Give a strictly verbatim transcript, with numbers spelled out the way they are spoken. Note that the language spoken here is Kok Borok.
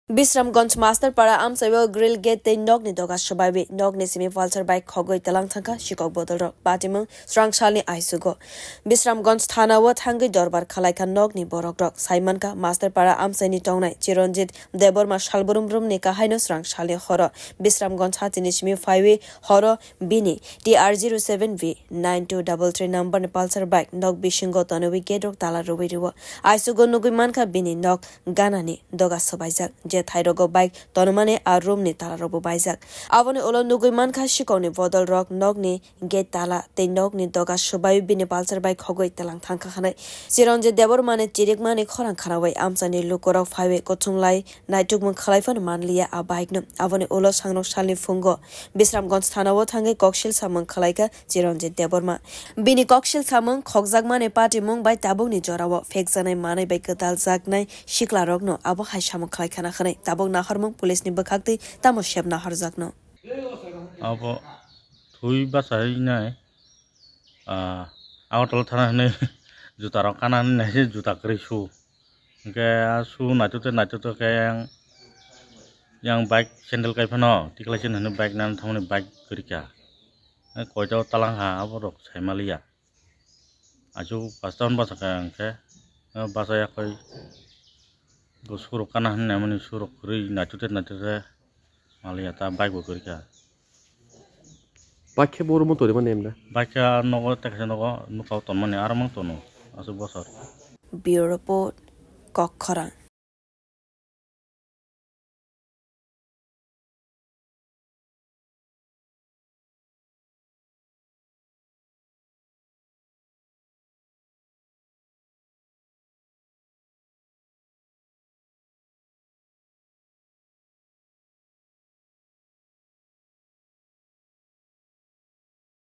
Bisramganj Masterpara amchaio grill gate tei nokni doga swbaiwi nokni simi Pulsar bike khogwi tlang thangkha sikok bodolrok. Patimung srangsalni aisugo. Bisramganj thanao thangwi dorbar khalaikha nokni borokrok. Saimankha Masterpara amchaini tongnai Chiranjit Debbarma salbrum brumni kahaino srangsalni horo Bisramganj hatini simi phaiwi horo bini T R zero seven V nine two double three number ni Pulsar bike nok bisingo tonwi gate rok tala rwwi rwo. Aisugo nugwi mankha bini nok ganani doga swbaijak, je thairogo bike tonmani a room ni tala rokbo baijak. Aboni ulo nugwi mankha sikokni bodol rok nokni gate tala tei nokni doga swbai bini Pulsar bike khogwi tlang thangkha hwnwi. Chiranjit Debbarmani chirikmani khorang khnawi amchaini lukurok phaiwi kuthumlai naitukmung khlai phano manliya a bike no. Aboni ulo sangrok salni phungo Bisramganj thanao thangwi koksil samung khlaikha Chiranjit Debbarma. Bini koksil samung khokjakmani patimung bai tabukni jorao phekjaknai manwi bai kwtaljaknai siklarokno abo hai samung khlaikhana hwnwi tabuk nahormung police ni bwkhaktwi tamo sep nahorjakno. Abo thwi bachai nai, ah, Agartala thana hwnwi juta rok kana hwnwi nai se juta kwrwi su. Hwnkhe a su naitute naitute khe yang, yang bike sandal kai phano tikhlai se hwnwi bike nang thangmani bike kwrwi kha. Koito talang ha abo rok sai maliya. Achu pastor basa kha hwnkhe, o basa yakoi bo surok kana hwnwi naimani surok kwrwi naitute naitute maliya ta bike bo kwrwi kha. Bike khe bo room o tonwi mani emda? Bike khe nogo tei kaisa nogo nukao tonmani aro mang tono aswk bosor. Bureau Report, Kokkhorang.